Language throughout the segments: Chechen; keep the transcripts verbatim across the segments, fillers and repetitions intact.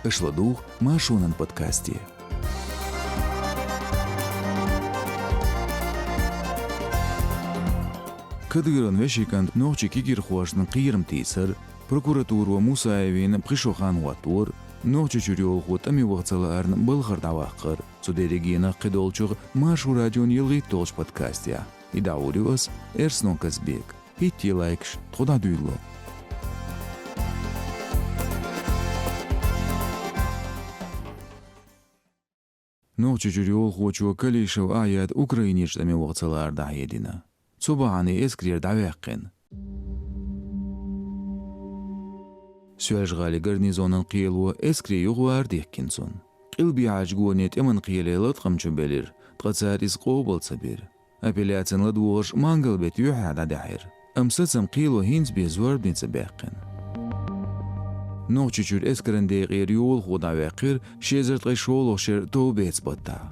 Аша ладугӀу Маршонан подкасте. Кадыровн вешин кӀанта нохчийн кегийрхошна кхерам тийсар, прокуратуро Мусаевна пхи шо хан хӀоттор, Нохчийчуьра йолахо тӀаме ваха ца лаарна балхара дӀаваккхар. Цу дерригенах кхидолчух Маршо радион ялхитталгӀачу подкасте. И дӀахьур ю ас, Эрсанов Казбек. ХӀиттийла лайкаш, тхо дӀадуьйлало. Нохчийчуьра йолахочо Калишев Ахьяд Украинерчу тӀаме ваха ца лаар дӀахьедина. Цу бахьана и эскарера дӀаваьккхина. Соьлжа-ГӀалин гарнизонан кхело эскаре юхавар дихкина цунна. Къилбехьарчу гоне тӀеман кхеле латкъам чу белира, ткъа цара иза къобал ца бира. Апелляцина ладогӀарш мангал-беттан юьххьехь дӀадаьхьира. Амма сацам кхело хӀинца бен зорбане ца баьккхина. Нохчийчуьра эскаран декъера йолахо дӀаваьккхира ши эзар ткъе шолгӀачу шеран товбеца баттахь.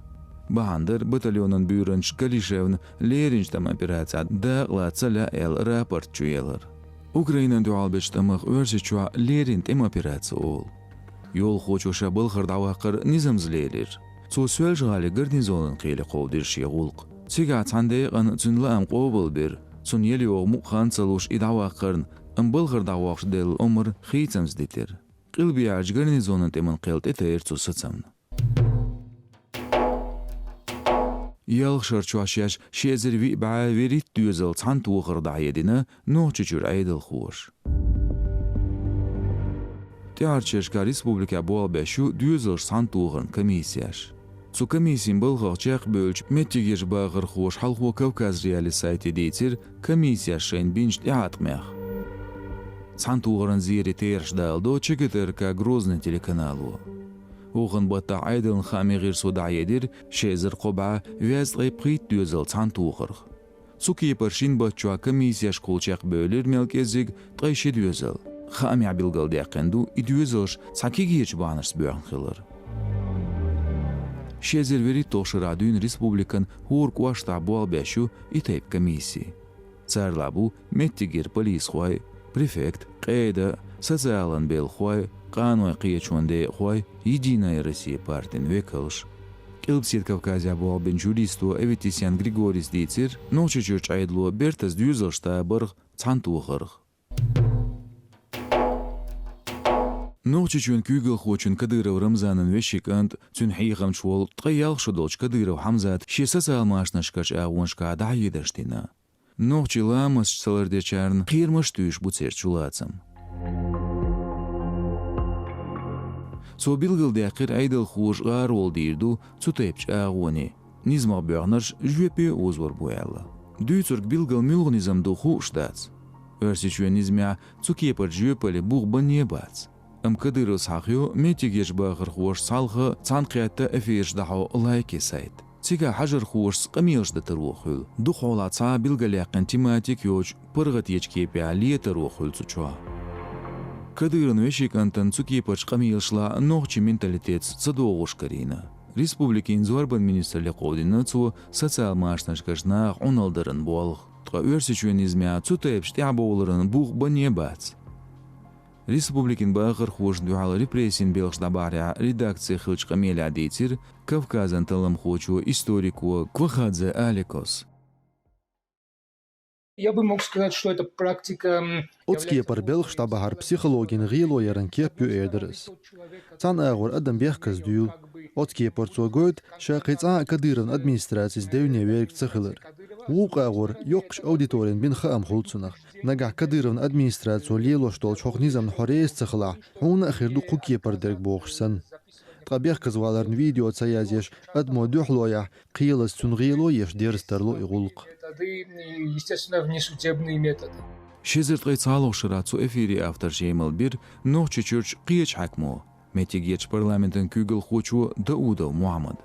Бахьана дара батальонан буьйранча Калишевна лерринчу тӀеман операцехь дакъала ца лаьа аьлла рапорт чу ялар. Украинана дуьхьал бечу тӀамах Оьрсийчохь леррина тӀеман операци олу. Йолахочо ша балхара дӀаваккхар низамца лелира. Цо Соьлжа-ГӀалин гарнизонан кхеле кховдийра шен гӀуллакх. Цигахь цхьана декъана цуьнан лаам къобалбира, цунна елайогӀу мукъа хан ца луш и дӀаваккхарна, амма балхара дӀавоккхуш делла омра хийцамца дитира. Къилбехьарчу гарнизонан тӀеман кхел тӀетайра цу сацамна. Ялх шар чохь шаьш ши эзар виъ бӀе вуьрхӀитта доьзал цхьаьнатохарх дӀахьедина Нохчийчуьра Ӏедалхоша. ТӀаьхьарчу шерашкахь республикехь болх беш ю доьзалш цхьаьнатохаран комиссеш. Цу комиссин балхах чекхбевллачу меттигерчу бахархоша хьалхо Кавказ.Реалии сайте дийцира комиссеш шайна бинчу тӀеӀаткъамех. Цхьаьнатохаран зерийн терахьаш даладо ЧГТРК Грозный телеканало. Вукхун баттахь Ӏедалан хаамийн гӀирсо дӀахьедира ши эзар кхо бӀе везткъе пхийтта доьзал цхьаьнатохарх. Цу кепара шина баттахь комиссешкахула чекхбевлира мел кӀеззиг ткъе ши доьзал. Хаамехь билгалдаьккхина ду и доьзалш цхьа кегийчу бахьанашца боьхна хилар. Ши эзар вуьрхӀитталгӀачу шарахь дуьйна республикан хӀора кӀоштахь болх беш ю и тайпа комисси. Царалахь бу меттигера полисхой, префект, къеда, социалан белхахой, къанойн кхеташонан декъахой, «Единая Россия» партин векалш. Къилбаседа Кавказехь болх бинчу юристо Аветисян Григорийс дийцира, Нохчийчуьрчу Ӏедало бертаза доьзалш табарх цхьаьнатохарх. Нохчийчоьнан куьйгалхочун Кадыров Рамзанан вешин кӀант, цуьнан хьехамча волу ткъе ялх шо долчу Кадыров Хьамзата шен социал машанашкарчу агӀонашкахь дӀахьедарш дина. Нохчийн ламасташ ца лардечарна кхерамаш а туьйсуш бу церан чулацам. Цо билгалдаьккхира, Ӏедалхоша гӀаравала дийр ду цу тайпачу агӀоне, низамах боьхнарш жоьпе озор бу аьлла. Дуьйцург билггал муьлха низам ду хууш дац. Оьрсийчоьнан низамехь цу кепарчу жоьпаллин бух банне а бац. Амма Кадыровс хьахайо меттигерчу бахархошца хьалха цхьаьнакхетта эфираш дӀахьо «Лайки» сайт. Цигахь хьажархошца къамелаш дан таро хуьлу. Дукха хьолахь цхьа а билгалъяьккхина тематика йоцучу паргӀатечу кепехь летаро хуьлу цу чохь. Кадыровн вешин кӀантана цу кепарчу къамелашлахь нохчийн менталитетца ца догӀуш карийна. Республикин зорбанан министр лакховдина цо социал машанашкарчу наха Ӏуналла даран болх. Ткъа Оьрсийчоьнан низамехь цу тайпачу тӀаьхьабовларан бух банне а бац. Республикин бахархошна дуьхьал репрессийн белхаш дӀабахьарехь редакцехь хиллачу къамелехь дийцира Кавказан талламхочо, историко Квахадзе Аликос. Я бы мог сказать, что эта практика, м, Оцу кепара белхаш дӀабахьар психологин гӀело яран кеп ю, эр дара ас. Цхьана агӀор адам бехказа дуьйлу. Оцу кепара цо гойту, ша кхин цкъа а Кадыровн администрацис девне верг ца хилар. Вукху агӀор йоккхачу аудиторина бина хаам хуьлу цунах. Нагахь Кадыровн администрацо лелош долчу хӀокху низамна хьо реза ца хилахь, хьуна а хир ду кху кепара дерг бохуш санна. Ткъа бехказаваларна видео ца язъеш, адамо дуьхьало яхь, кхелаза цуьнан гӀело еш дерза тарло и гӀуллакх. Методы, естественно, внесудебные методы. Ши эзар ткъе цхьалгӀачу шарахь цу эфиран авторша емал бира Нохчийчуьрчу кхечу хьаькамо, меттигерчу парламентан куьйгалхочо Даудов Мухьаммада.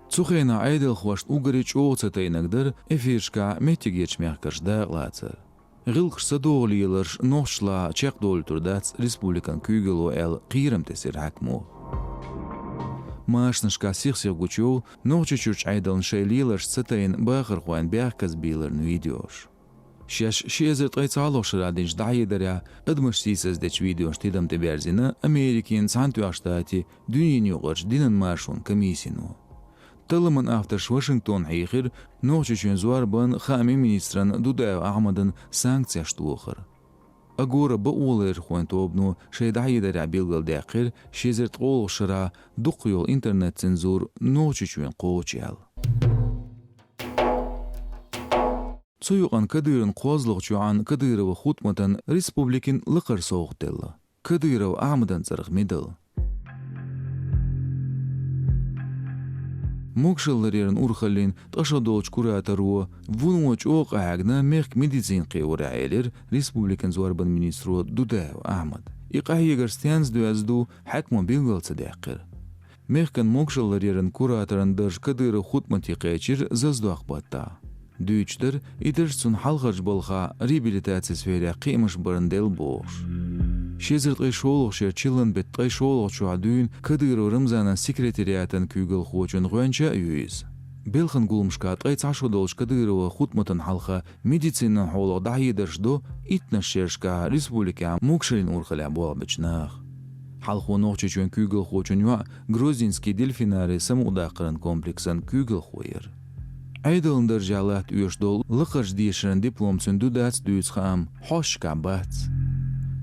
Цу хенахь Ӏедалхошна уггаре чӀогӀа ца тайнарг дара эфирашкахь меттигерчу мехкарша дакъалацар. ГӀиллакхаш ца догӀу леларш нохчашлахь чекхдолуьйтур дац республикан куьйгало аьлла, кхерам тесира хьаькамо. Машанашкахь сих-сиха гучуйовлу Нохчийчуьрчу Ӏедална шайн леларшца ца тайна бахархойн бехказабийларан видеош. Шаьш ши эзар ткъе цхьоалгӀача шера динчу дӀахьедарехь адамаш сийсаздечу видеошна тидам тӀеберзина Америкин Цхьаьнатоьхначу Штатийн дуьненаюкъарчу динан маршонан комиссино. Талламан авторш Вашингтонна хьийхира Нохчийчоьнан зорбанан, хаамийн министран Дудаев Ахьмадан санкцеш тохар. Агора бакъоларъярхойн тобано шайн дӀахьедарехь билгалдаьккхира ши эзар ткъолгӀачу шера дукхах йолу интернет-цензура Нохчийчоьнна кхочу аьлла. Цу юкъанна Кадыровн кхозлагӀчу йоӀанна Кадырова Хутматана республикин лакхара совгӀат делла. Кадыров Ахьмадан цӀарах медаль. Могашалла ларъяран урхаллин ткъа шо долчу кураторо вуно чӀогӀа къахьегна мехкан медицина кхиорехь, элира республикан зорбанан министро Дудаев Ахьмада. И къахьегар стенца доьзна ду, хьаькамо билгал ца даьккхира. Мехкан могашалла ларъяран кураторан дарж Кадыров Хутмате кхечира зазадоккху баттахь. Дуьйцуш дара, и дарж цунна хьалхарчу балхахь реабилитацин сферехь кхиамаш барна делла бохуш. Ши эзар ткъе шолгӀачу шеран чиллан беттан ткъе шолгӀачохь дуьйна Кадыров Рамзанан секретариатан куьйгалхочун гӀоьнча а ю иза. Белхан гуламашкахь ткъе цхьа шо долчу Кадырова Хутматана хьалха медицинан хьолах дӀахьедарш до иттаннаш шерашкахь республикехь могашаллин урхаллехь болх бечу наха. Хьалхо Нохчийчоьнан куьйгалхочун йоӀ Грозненский дельфинарийн самукъадаккхаран комплексан куьйгалхо яра. Ӏедалан даржехь латта оьшуш долу лакхарчу дешаран диплом цуьнан ду-дац дуьйцу хаам хьошашкахь бац.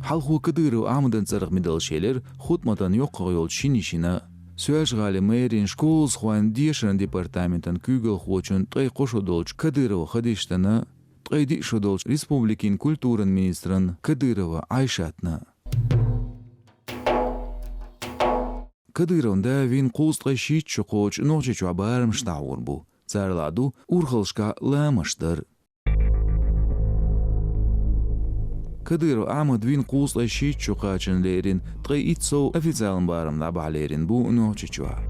Хьалхо Кадыров Ахьмадан цӀарах медалш елира Хутматан йоккхагӀа йолчу шина йишина. Соьлжа-ГӀалин мэрин школазхойн дешаран департаментан куьйгалхочун ткъе кхо шо долчу Кадырова Хадиштана, ткъе диъ шо долчу республикин культуран министран Кадырова Ӏайшатна. Кадыровн да вийна кхузткъе шийтта шо кхочу Нохчийчохь барамаш дӀахьур бу. Царалахь ду урхаллашкахь ламазаш дар. Кадыров Ахьмад вийна кхузткъе шийтта шо кхачарна леррина ткъе итт сов официалан барам дӀабахьа леррина бу Нохчийчохь.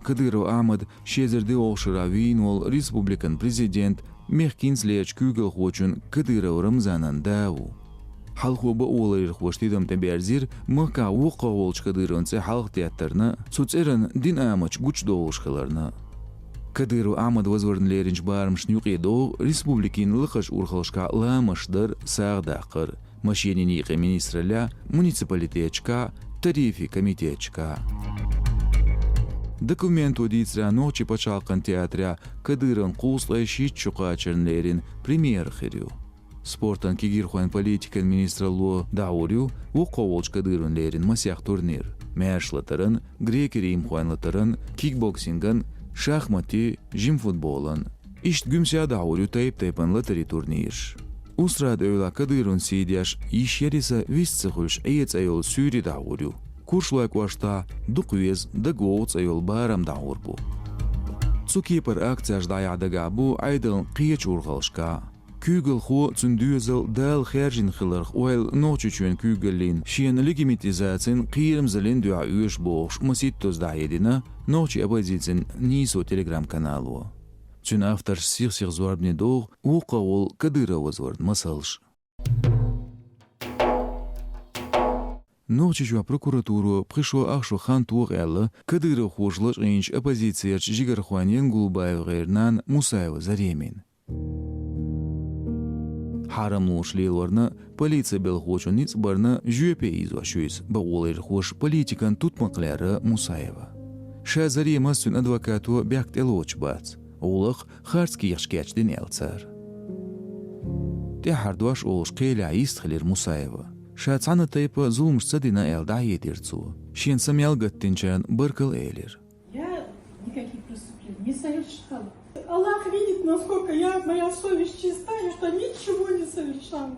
Кадыров Ахьмад ши эзар диъолгӀачу шарахь вийна волу республикан президент, мехкан хӀинцалерчу куьйгалхочун Кадыров Рамзанан да ву. Хьалхо бакъоларъярхоша тидам тӀеберзира махкахь воккхагӀа волчу Кадыровн цӀе хьалхадеттарна, цу цӀеран динан амалш гучудолуш хиларна. Кадыров Ахьмад вазварна леринчу барамашна юкъе догӀу республикин лакхарчу урхаллашкахь ламазаш дар, сагӀа даккхар, машенийн некъийн министраллехь, муниципалитеташкахь, тарифийн комитеташкахь. Документо дийцарехь, Нохчийн пачхьалкхан театрехь Кадыровн кхузткъе шийтта шо кхачарна леррина премьера хир ю. Спортан, кегийрхойн политикан министралло дӀахьур ю воккхагӀа волчу Кадыровн леррина масех турнир: маьрша латаран, греко-римхойн латаран, кикбоксинган, шахматийн, жим футболан. Иштта гуьмсехь дӀахьур ю тайп-тайпана латарийн турнираш. Устрада-Эвлахь Кадыровн сий деш, йиш яри сан вист ца хуьлуш Ӏе цӀе йолу суьйре дӀахьур ю. Куршлойн кӀоштахь Дукха веза, дага вогӀу цӀе йолу барам дӀахьур бу. Цу кепара акцеш дӀаяхьа дагахь бу Ӏедалан кхечу урхаллашкахь. Куьйгалхо, цуьнан доьзал Дала хаьржина хиларх ойла Нохчийчоьнан куьйгаллин шена легитимизацин, кхерамзаллин дуьхьа оьшу бохуш, масийттазза дӀахьедина нохчийн оппозицин «Нийсо» телеграм-канало. Цуьнан авторш сих-сиха зорбане догӀу воккхагӀа волу Кадыров вазваран масалш. Нохчийчоьнан прокуратуро пхи шо, ах шо хан тоха аьлла, кадыровхоша лачкъийначу оппозицерчу жигархойн Янгулбаев ГӀеран нанна Мусаева Заремина. Хьарамлоша лелорна, полицин белхахочун ницкъ барна жоьпе ийзош ю иза, бакъоларъярхоша политикан тутмакх лерра Мусаева. Ша Заремас, цуьнан адвокато бехк тӀелоцуш бац. ГӀуллакх харц кехаташ кечдина аьлла цара. ТӀаьххьара дош олуш кхелехь йистхилира Мусаева. Ша цхьана а тайпа зуламаш ца дина аьлла дӀахьедира цо. Шена са мел гатдинчарна баркалла элира. Я никаких преступлений не совершала. Аллах видит, насколько я, моя совесть чиста, и что ничего не совершала.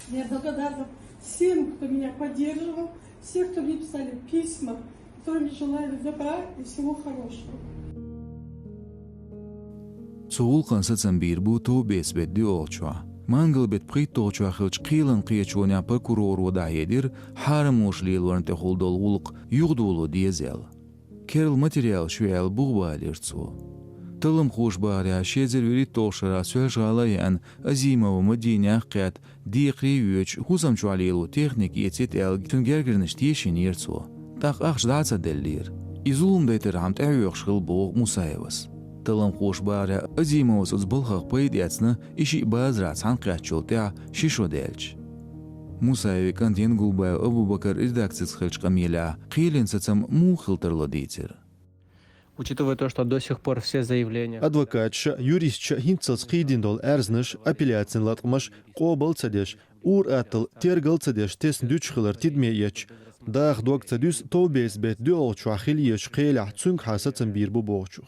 Я благодарна всем, кто меня поддерживал, всех, кто мне писали письма, которые мне желали добра и всего хорошего. Цу гӀуллакхан сацам бийр бу товбеца беттан доьалгӀачохь. Мангал беттан пхийтталгӀачохь хиллачу кхелан кхечонехь прокуроро дӀахьедира хьарамлоша лелорна тӀехула долу гӀуллакх юхадоло деза аьлла. Керла материалаш ю аьлла бух балийра цо. Талламхоша бахарехь, ши эзар вуьрхӀитталгӀачу шарахь Соьлжа-ГӀала а еана, Азимова Мадинех а кхетта, декхаре а йоьдуш, хӀусам чохь лело техника эцийта аьлла, цуьнан гергарнаш тешийнера цо. ТӀаккха ахча дӀа а ца деллера. И зулам дайтархьама тӀаьхьоьхуш хилла боху Мусаевас. Талламхоша бахарехь, Азимовс оцу балхах пайда эцна, и шиъ базарахь цхьаьнакхеттачул тӀаьхьа ши шо даьлча. Мусаевн кӀант Янгулбаев Абубакар редакцица хиллачу къамелехь кхелина сацам муха хила тарло дийцира. Учитывая то, что до сих пор все заявления... Адвокаташа, юристаша хӀинццалц кхийдина долу аьрзнаш, апелляцин латкъамаш къобал ца деш, ур-атталла тергал ца деш тесна дуьтуш хилар тидаме эцча, даха дог ца дуьсу товбеца беттан доьалгӀачохь хила езачу кхелехь цуьнгахьа сацам бийр бу бохучух.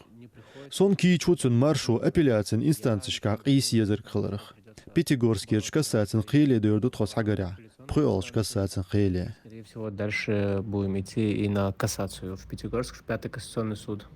Сон кийча ву цуьнан маршо апелляцин инстанцешкахь къийса езарг хиларх. Пятигорскерчу кассацин кхеле девр ду тхо схьагарехь, пхоьалгӀачу кассацин кхеле. Скорее всего, дальше будем идти и на кассацию в Пятигорск, в Пятый кассационный суд.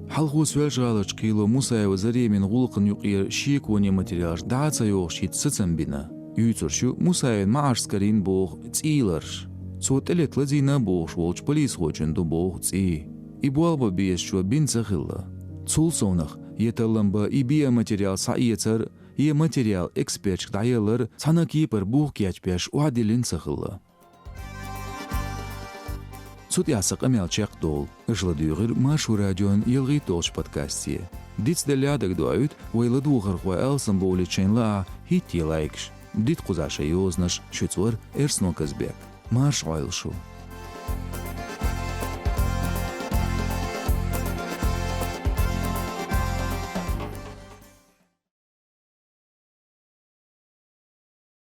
Хьалхо Соьлжа-ГӀаларчу кхело Мусаева Заремина гӀуллакхна юкъара шеконе материалаш дӀа а ца йохуш хӀинца сацам бина. Юьйцурш ю Мусаевн маӀаршца карийна боху цӀий ларш. Цо тӀелетта лазийна бохуш волчу полисхочун ду боху цӀий. И болх бан безачо бина ца хилла. Цул совнах, я таллам бан и биоматериал схьаэцар, я материал эксперташка дӀаялар цхьана а кепара бух кечбеш охьадиллина ца хилла. Цу тӀехь сан къамел чекхдолу. Аша ладуьйгӀира Маршо радион ялхитталгӀачу подкасте. Дицделла дагадоуьйту, вай ладогӀархой алсамбовлийта шайна лаахь хӀиттае лайкаш. Дита кхузахь шайн йозанаш, шуьца вара Эрсно Казбек. Марша Ӏойла шу!